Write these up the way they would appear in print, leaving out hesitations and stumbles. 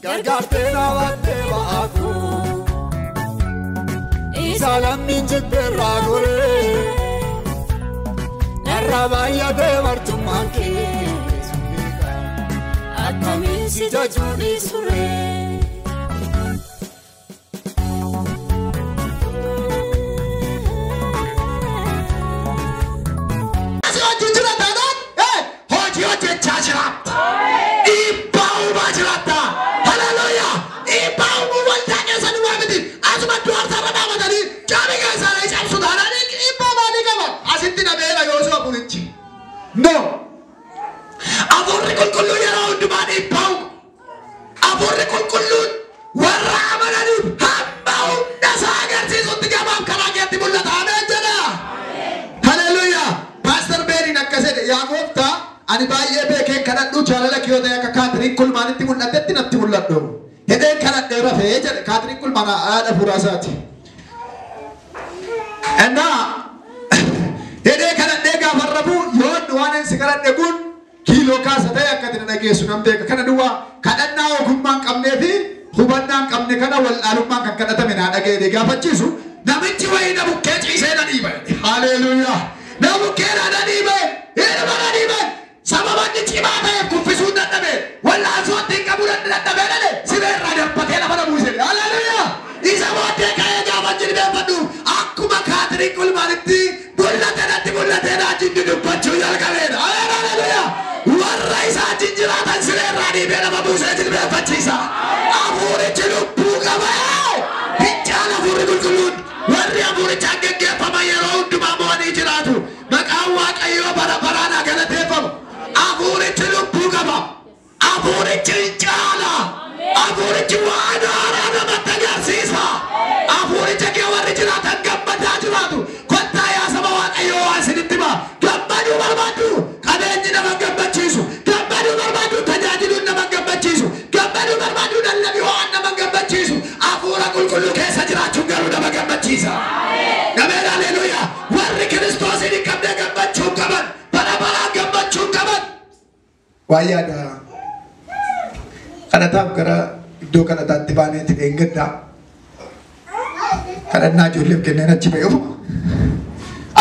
Gargaartee na battee ba'aku. Isa lammiin jibbeerraa goree. Narra baay'atee barcummaan kee. Akkamiin si jajuu dhiisuree. No. Afuurri qulqulluun yeroo hundumaa dhiibbaa uuma. Afuurri qulqulluun warra amananiif hamma humna isaa agarsiisutti gabaaf karaa keetti mul'ata. Ameen jedha. Haleluuyaa. Paaster Beeniin akkas jedhe, yaa gooftaa ani baay'ee beekeen kadhadhu jaalala kee yoo ta'e akka Kaatiriin Kulmaanitti mul'atetti natti mul'adhu. Jedheen kadhadhee rafee jedhe. Kaatiriin Kulmaan haadha fuuraasaati. Ennaa jedhee kadhadhee gaafa rafuu yoon waan inni si kadhadhe kun kiiloo kaasa ta'e akka itti dhageessu nan beeka. Kana duwwaa kadhannaa ogummaa hin qabnee fi hubannaa hin qabne kana wallaalummaan kan kadhatame naa dhaga'ee gaafachiisu namichi wayii na bukkee ciisee na dhiibe. Haleluuyaa. Na bukkee na dhiibe. Hirma na dhiibe. Sababa inni cimaa ta'eef kuffisuu dadhabe. Wallaansoo ittiin qabuu dadhabee dhale siree irraa darbatee lafa na buuse. Haleluuyaa. Isa booddee ka'ee gaafa jilbeenfadhu akkuma Kaatiriin Kulmaanitti mul'ate natti mul'atee na ajjinni dubbachuu jalqabeedha. Haleluuyaa. Warra isa ajjin jiraatan siree irraa dhiibee nama buusee jilbeenfachiisa. Hafuurichi lubbuu qaba. Hin caala hafuurri qulqulluun. Warri hafuurichaan geggeeffaman yeroo hundumaa mo'anii jiraatu. Maqaan Waaqayyoo bara baraan haa galateeffamu. Hafuurichi lubbuu qaba. Hafuurichi hin caala. Hafuurichi waan haaraa namatti agarsiisa. Hafuuricha kee warri jiraatan gammadaa jiraatu. Kottaa yaa saba Waaqayyoo waan isinitti hima. Gammaduu barbaaddu. Qabeenyi nama gammachiisu. Gammaduu barbaaddu. Tajaajiluun nama gammachiisu. Gammaduu barbaaddu. Lallabii waan nama gammachiisu. Hafuura qulqulluu keessa jiraachuun garuu nama gammachiisa. Ameen haleluuyaa. Warri Kiristoosiin hin qabne gammachuu qaban. Bara baraan gammachuu qaban. Waa yaada kadhataaf gara iddoo kadhataatti baaneeti dheengaddaa. Kadhannaa ijoolleef kenneen achi ba'e ofuma.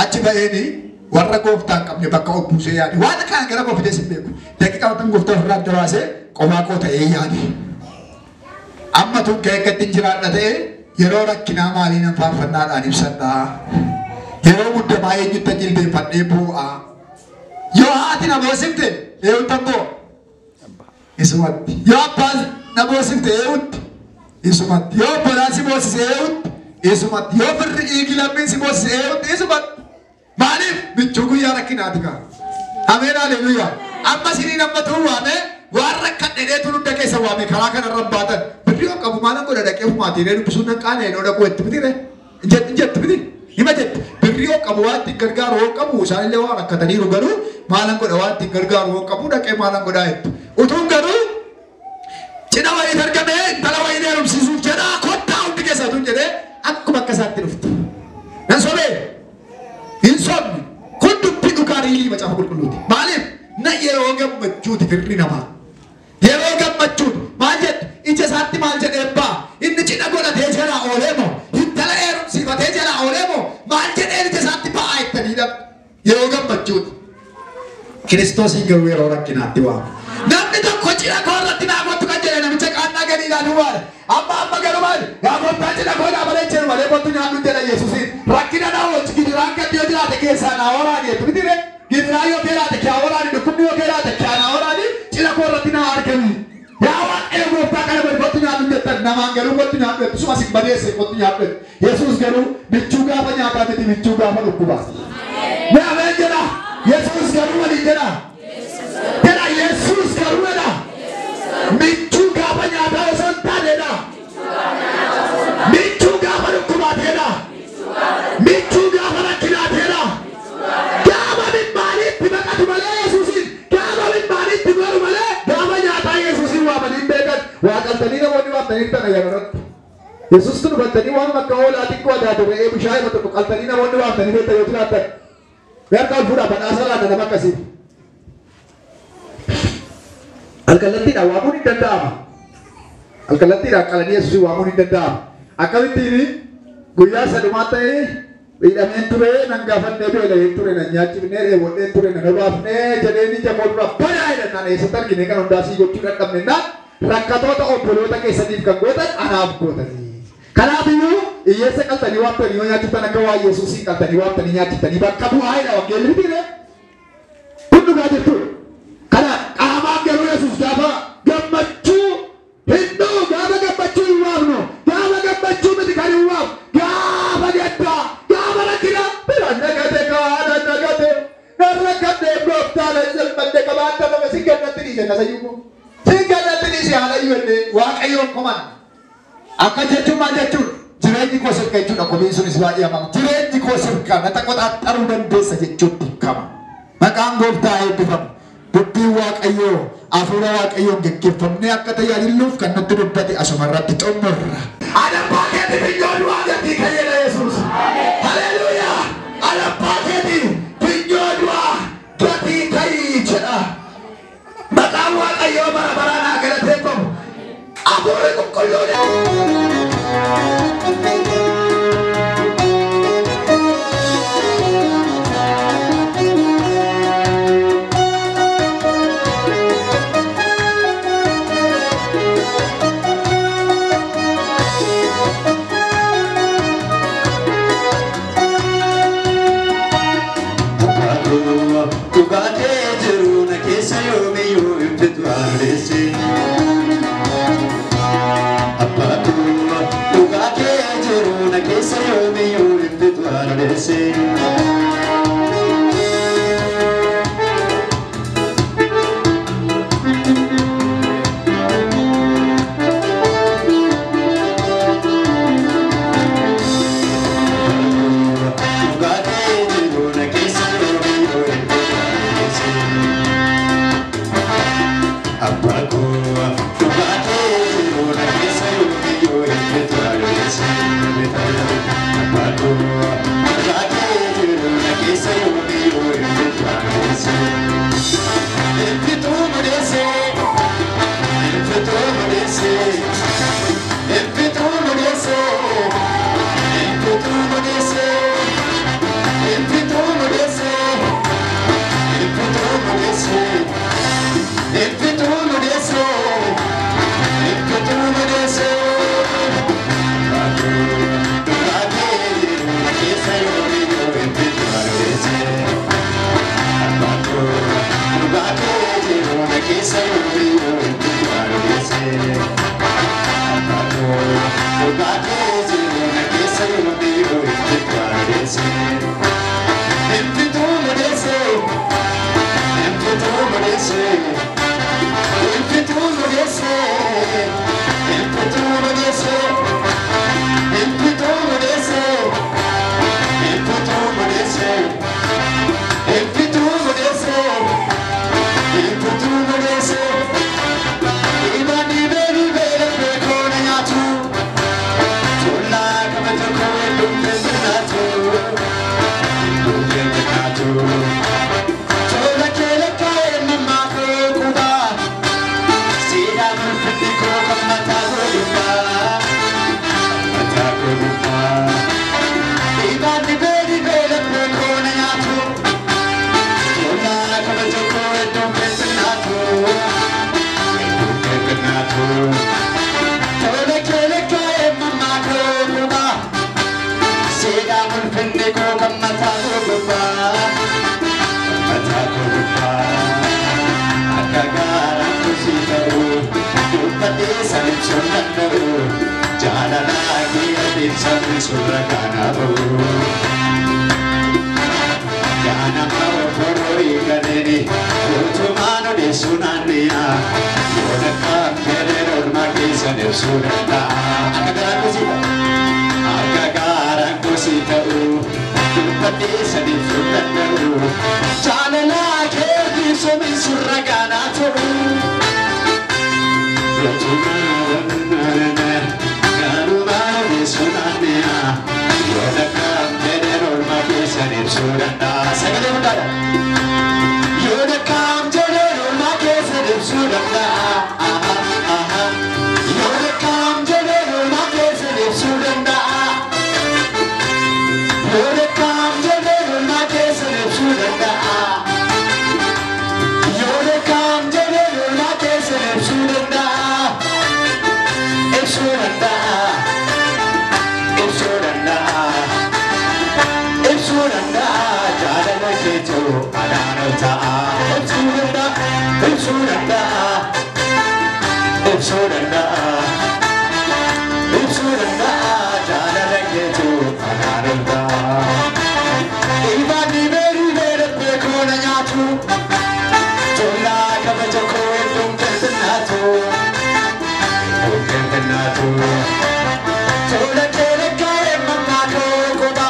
Achi ba'eeni warra gooftaa hin qabne bakka of buusee yaade. Waan kana gara koo fidees hin beeku. Daqiiqaa watan gooftaa ofirraa adda baasee qomaa koo ta'ee yaade. Amma tun ka'ee akka ittiin jiraadha ta'e yeroo rakkinaa maalii nan faarfannaadhaan ibsadhaa. Yeroo muddamaa eenyutti jilbeenfadhee boo'aa. Yoo haati na boosifte eenyutti boo'a? Isumatti. Yoo abbaan na boosifte eenyutti? Isumatti. Yoo obbolaan si boosise eenyutti? Isumatti. Yoo firri dhiigi lammiin si boosise eenyutti? Isumatti. Maaliif? Michuu guyyaa rakkinaati kaa. Ameen haleluuyaa. Amma isiniin amma ta'uu waamee waan rakkadhe dheetu hunda keessa waame karaa kanarra baatan. Birrii yoo qabu maalan godha dhaqee ofumaatiin dubbisuun nan qaana'e noo dhaquu itti miti ree? Hin jetti miti? Hima jetti. Birrii yoo qabu waan ittiin gargaaru yoo qabu isaanillee waan rakkataniiru garuu maalan godha waan ittiin gargaaru yoo qabu dhaqee maalan godhaa jettu. Utuun garuu cina wayii argamee intala wayii heerumsiisuuf jedhaa kottaa hundi keessa utuun jedhee akkuma akka isaatti dhuftu. Nan sobee hin sobne kun dubbii dhugaa riilii macaafa qulqulluuti. Maaliif? Na yeroo gammachuuti firri namaa. Yeroo gammachuuti maal jettu? Ija isaatti maal jedhee baa? Inni cina godhatee jalaa oolee moo? Intala heerumsiifatee jalaa oolee moo? Maal jedhee ija isaatti ba'aa jettanii dhabdu? Yeroo gammachuuti. Kiristoosiin garuu yeroo rakkinaatti waama. Namni tokko cina koo irratti naa kottu kan jedhe namicha qaannaa gadi ilaaluu waala. Amma amma garuu maali? Yaa gooftaa cina koo naa malee jedhu malee kottu nyaadhu jedha Yesuusiin. Rakkina naa oolchi gidiraan gaddi yoo jiraate keessaa naa waraani jettu miti ree? Gidiraan yoo jiraate kee waraani dhukkubni yoo jiraate kee naa waraani cina koo irratti naa argami. Yaa Waaqayyo gooftaa kana godhi kottu nyaadhu jettan namaan garuu kottu nyaadhu jettu suma sin badeesse kottu nyaadhu jettu. Yesuus garuu michuu gaafa nyaataa miti michuu gaafa dhukkubaati. Mee ameen jedha. Yesuus garuu waliin jedha. Jedha Yesuus garuu jedha. Michuu gaafa nyaataa osoo hin taane jedha. Michuu gaafa dhukkubaati jedha. Michuu gaafa rakkinaati jedha. Gaafa mimmaaniitti baqatu malee Yesuusiin gaafa mimmaaniitti goru malee gaafa nyaataa Yesuusiin waamanii hin beekan. Waa qaltanii namoonni waamtanii tana yeroo irratti. Yesuus tun hubattanii waan bakka hoolaa xiqqoo adaatu re'ee bishaan irra tokko qaltanii namoonni waamtanii beektan yoo jiraattan. Harka ol fuudhaa badhaasa laata nama akkasii. Alkallattiidhaan waamuun hin danda'ama. Alkallattiidhaan qalanii Yesuusin waamuun hin danda'amu. Akkamittiin guyyaa sadumaa ta'ee hidhameen ture nan gaafannee beela'een ture nan nyaachifnee dheebodheen ture nan obaafnee jedheen ija koo dura banaa jedhannaan eessatti argine kan hundaa sii gochuu dadhabne naan rakkatoota obboloota keessaniif kan gootan anaaf gootanii. Kanaaf iyyuu hiyyeessa qaltanii waamtanii yoo nyaachiftan akka waa Yesuusiin qaltanii waamtanii nyaachiftanii bakka bu'aa jedha wangeelli mitiire. Kun dhugaa jirtudha. Kana qaamaan garuu Yesuus gaafa gammachuu hin dhufu gaafa gammachuu hin waamnu gaafa gammachuu miti kan hin waamnu gaafa gaddaa gaafa rakkina bira nagate kaana nagate narra kanneen gooftaa na salphadde qabaata nama si gannatti dhiise nasayyuu si gannatti dhiise haala iyyuu jennee waaqayyoon koman. Akka jechuun maal jechuudha? Jireenyi koo sirka jechuudha. Komiin sunis baay'ee hamaama. Jireenyi koo sirka na qoxaaxaruu dandeessa jechuutti kama. Maqaan gooftaa eebbifamu. Dubbiin Waaqayyoo hafuura Waaqayyoon geggeeffamnee akka tajaajilluuf kan nutti dubbate asuma irratti xumurra. Adabbaa keetii finyoo du'aa gatii kayyeedha Yesuus. Haleluuyaa! Adabbaa keetii finyoo du'aa gatii kayii jedha. Maqaan Waaqayyoo bara baraan haa galateeffamu. Hafuurri qulqulluun. Dhugaatee jiru na keessa yoomiyyuu ibsitu adeesse. Abbaatu dhugaatee jiru na keessa yoomiyyuu ibsitu adeesse. Dhugaatee jiru na keessa yoomiyyuu ibsitu adeesse. Abbaako dhugaatee jiru na keessa yoomiyyuu ibsitu adeesse. Abbaako dhugaatee jiru na keessa yoomiyyuu ibsitu adeesse. Ibsitu madeesse, ibsitu madeesse, ibsitu madeesse, ibsitu madeesse, ibsitu madeesse, ibsitu madeesse. Ibsitu madeesse, ibsitu madeesse. Dhugaatee jiru na keessa yoomiyyuu ibsitu adeesse. Abbaako dhugaatee jiru na keessa yoomiyyuu ibsitu adeesse. Abbaako dhugaatee jiru na keessa yoomiyyuu ibsitu adeesse. Ibsitu madeesse, ibsitu madeesse. Ibsitu madeesse, ibsitu madeesse, ibsitu madeesse, ibsitu madeesse, ibsitu madeesse, ibsitu madeesse. Ibani beri bere beekoo na nyaatu, tola kama tokko dhufee binnaatu, dhufee binnaatu. Tola keela kaa'ee namaa koo. Sida mul'inni koo kan mataa koo gubbaa, mataa koo gubbaa. Ibaanni beeri beela beekoo na nyaatu, tola kama tokko iddoon beeknaatu, iddoon beeknaatu. Tola keela kaa'ee mamaa koo gubbaa, sida mul'inni koo kan mataa koo gubbaa, kan mataa koo gubbaa. Akka gaaraan kosii ta'u, dubbadhee san ibsuun danda'u, jaalalaa kee adeemsanii surra kana ba'u. Ganama okoroo eegaleen, utumaan odeessuu naanni'a, yoon akka fedhe oolmaa keessan ibsuu danda'a. Akka gaaraan kosii ta'u, akka gaaraan kosii ta'u, dubbadhee san ibsuun danda'u, jaalalaa kee adeemsanii surra kana ta'u. Sagalee guddaadha. Yoo dakkaam jedhee oolmaa keessa ibsuu danda'a. Yoo nyaatu. Tola keele kaa'e mataa koo kopha.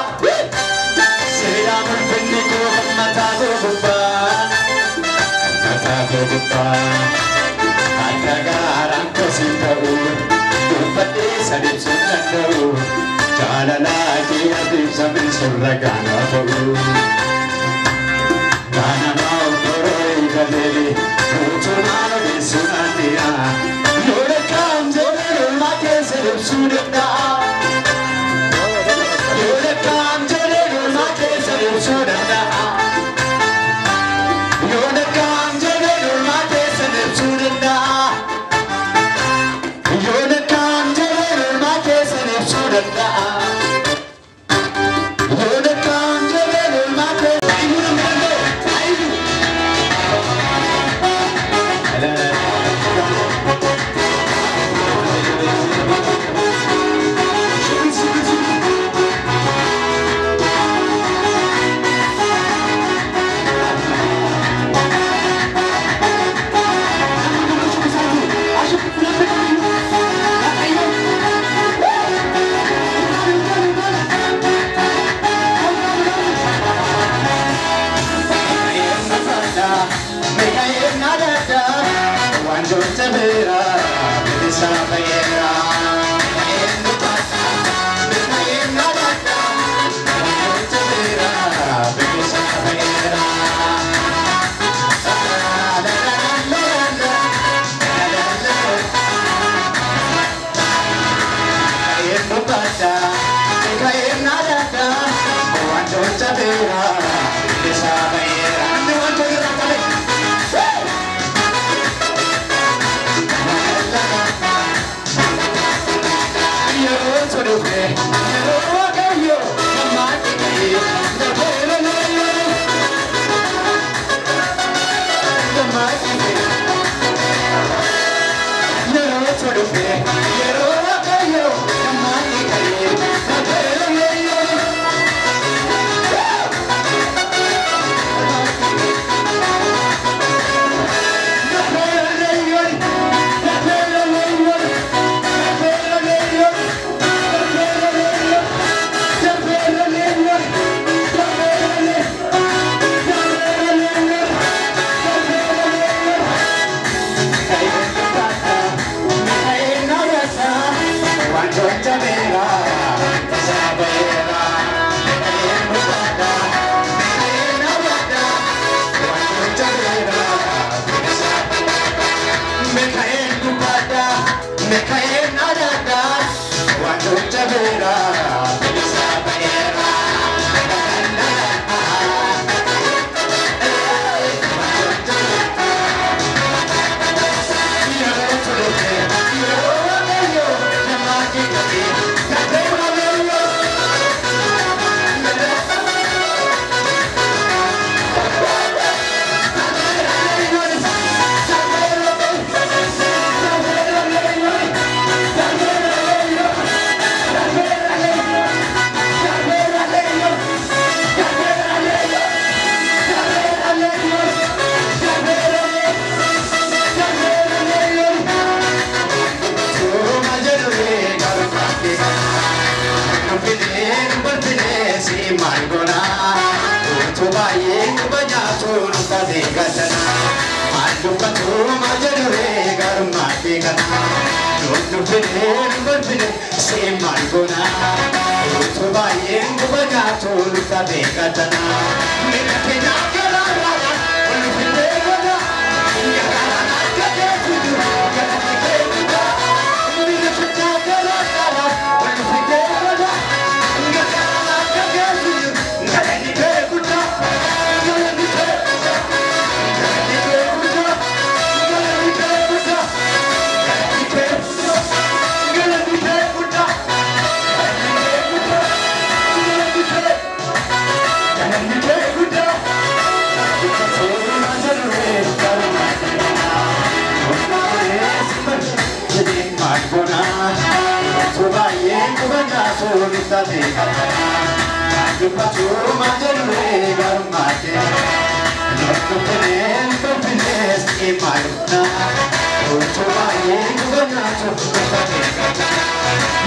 Seera mul'inni koo mataa koo gubbaa. Mataa koo gubbaa. Akka gaaraan kosiin ta'u dubbadhee sadibsuun danda'u. Jaalalaa kee adeemsa surra gaanaa ta'u. Gaanama obboroo eegalee mootummaan odeessuun aanniyaa. Yoo lakkaa'am jedhee lolmaa keessa ibsuu danda'a. Yoo lakkaa'am jedhee lolmaa keessa ibsuu danda'a. Yoo lakkaa'am jedhee lolmaa keessa ibsuu danda'a. Yoo lakkaa'am jedhee lolmaa keessa ibsuu danda'a. Yoo lakkaa'am jedhee lolmaa keessa.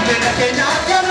Mira que